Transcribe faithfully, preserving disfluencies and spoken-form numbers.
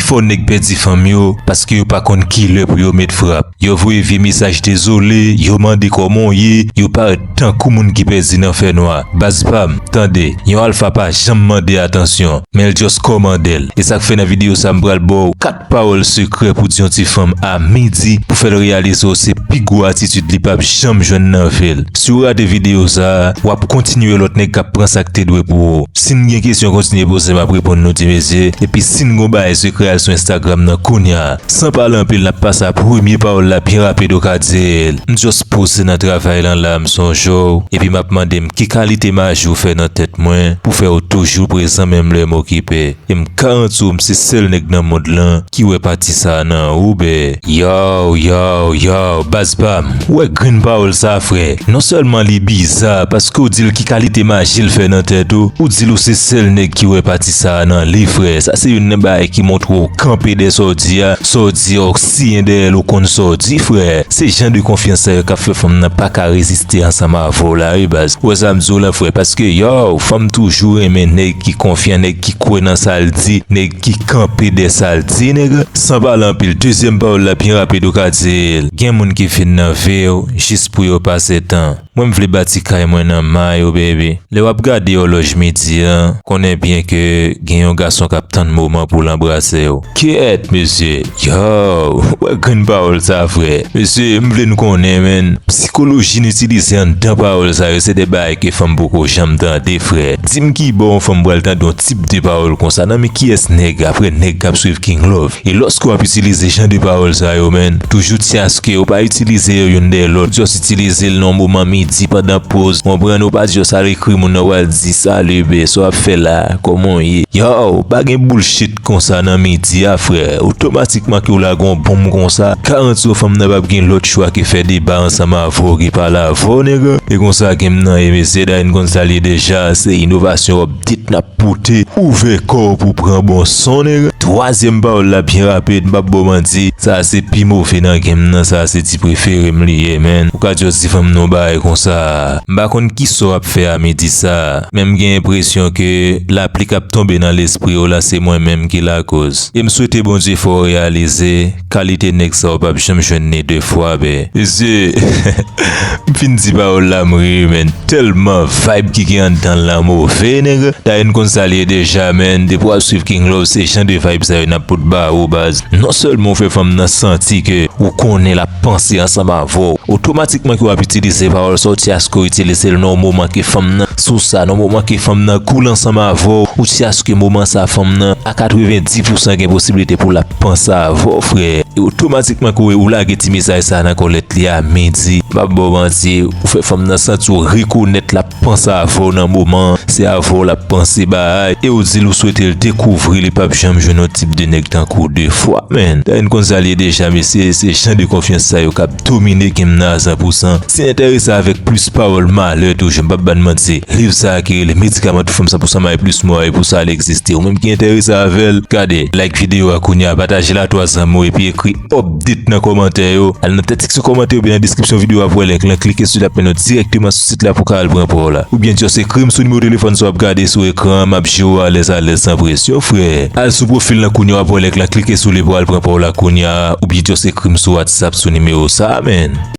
fò nèg pèdi fanm yo, paske yo pa konn kilè pou yo met frap. Yo voye vye mesaj dezole, yo mande kòman w ye, yo parèt tankou moun ki pèdi nan fènwa. Baz pa m, tande, yon alfa pa janm mande atansyon, men l just kòmande l. E sa k fè nan videyo sa a m pral ba w kat pawòl sekrè pou di yon ti fanm a midi pou fè l reyalize w se pi gwo atitid li p ap janm jwenn nan vi l. Si w rate videyo sa a, w ap kontinye wè lòt nèg k ap pran sa k te dwe pou ou. Si n gen kesyon, kontinye poze m, m ap reponn nou ti mesye. Epi si n gon bagay sekrè, al sou Instagram nan kounye a. San pale anpil, n ap pase a premye pawòl la byen rapid ou ka di l. M just poze nan travay lan la, m sonje w. Epi m ap mande m ki kalite maji ou fè nan tèt mwen pou fè w toujou prezan menm lè m okipe. E m garanti w, m se sèl nèg nan mond lan ki wè pati sa a nan ou, bè. Yow, yow, yow, baz pa m, ou wè grenn pawòl sa a, frè? Non sèlman li biza, paske w di l ki kalite maji l fè nan tèt ou, ou di l ou se sèl nèg ki wè pati sa a nan li, frè. Sa se youn nan bagay ki montre w kanpe dèyè sa w di a, sa w di a, w siyen dèyè l, ou konn sa w di, frè. Se jan de konfyans sa yo k ap fè fanm nan pa ka reziste ansanm avè w la, wi, baz. Ou wè sa m di w la, frè? Paske, yow, fanm toujou renmen nèg ki konfyan, nèg ki kwè nan sa l di, nèg ki kanpe dèyè sa l di, nèg. San pale anpil, dezyèm pawòl la byen rapid ou ka di l. Gen moun ki vin nan vi w jis pou yo pase tan. Mwen m vle bati kay mwen nan may ou, baby. Lè w ap gade òlòj midi an, konnen byen ke gen yon gason k ap tann moman pou l anbrase w. Kyèt, mesye. Yow, ou wè grenn pawòl sa, frè. Mesye, m vle n konnen, menn. Sikoloji n itilize anndan pawòl sa yo, se de bagay ke fanm poko janm tande, frè. Di m ki bò yon fanm pral tande yon tip de pawòl konsa, nan men kiyès nèg, apre nèg k ap swiv King Love? E lòske w ap itilize jan de pawòl sa yo, menn, toujou tyaske, ou pa itilize yo youn dèyè lòt, just itilize l nan yon moman midi pandan poz, konprann? Ou pa just al ekri moun nan, w al di, "Salut, bè, sa w ap fè la? Kòman w ye?" Yow, pa gen bullshit konsa nan midi a, frè. Otomatikman ke w lage yon bonm konsa, garanti w fanm nan p ap gen lòt chwa ke fè deba ansanm avè w ke pale avè w, nèg. E konsa game nan ye, mesye, dayè n konn sa l ye deja, se inovasyon, update n ap pote. Ouvè kò w pou pran bon son, nèg. Twazyèm pawòl la byen rapid, m p ap ba w manti, sa a se pi move nan game nan, sa a se ti prefere m li ye, menn. Ou ka just di fanm nan yon bagay konsa. M pa konn kisa w ap fè a midi sa a, men m gen enpresyon ke lapli k ap tonbe nan lespri w la se mwen menm ki lakoz. E m swete Bondye fè w reyalize, kalite nèg sa w p ap janm jwenn li de fwa, bè. Mesye, m fin di pawòl la, m ri, menn. Tèlman vibe ki gen anndan l lan move, nèg. Dayè n konn sa l ye deja, menn. Depi w ap swiv King Love, se jan de vibe sa yo n ap pot ba ou, baz. Non sèlman w fè fanm nan santi ke ou konnen l ap panse ansanm avè w, otomatikman ke w ap itilize pawòl sa, ou tyaske w itilize l nan yon moman ke fanm nan sou sa, nan yon moman ke fanm nan cool ansanm avè w, ou tyaske moman sa fanm nan a katrevenndis pousan gen posiblite pou l ap panse avè w, frè. E otomatikman ke w lage ti mesaj sa nan kòlèt li a midi, m p ap ba w manti, ou fè fanm nan santi w rekonèt l ap panse avè w nan moman an, se avè w l ap panse bay, e w di l ou swete l dekouvri li p ap janm jwenn yon tip de nèg tankou w de fwa, menn. Dayè n konn sa l ye deja, mesye, se jan de konfyans sa yo k ap domine game nan a san pou san. Si n enterese avèk plis pawòl malè toujou, m p ap ba n manti, liv sa a ki rele Medikaman tout fanm san pou san may plis mwa e pou sa l egziste. Ou menm ki enterese avè l, gade, like videyo a kounye a, pataje l a twa zanmi w epi ekri update nan kòmantè yo. Al nan tèt seksyon kòmantè oubyen nan deskripsyon videyo a pou wè link lan, klike sou li, l ap mennen w dirèkteman sou sit la pou w ka al pran pa w la. Oubyen just ekri m sou nimewo telefòn sa w ap gade sou ekran an, m ap jere w alèz alèz san presyon, frè. Al sou pwofil lan kounye a, w ap wè link lan, klike sou li pou w al pran pa w la kounye a, oubyen just ekri m sou WhatsApp sou nimewo sa a, menn.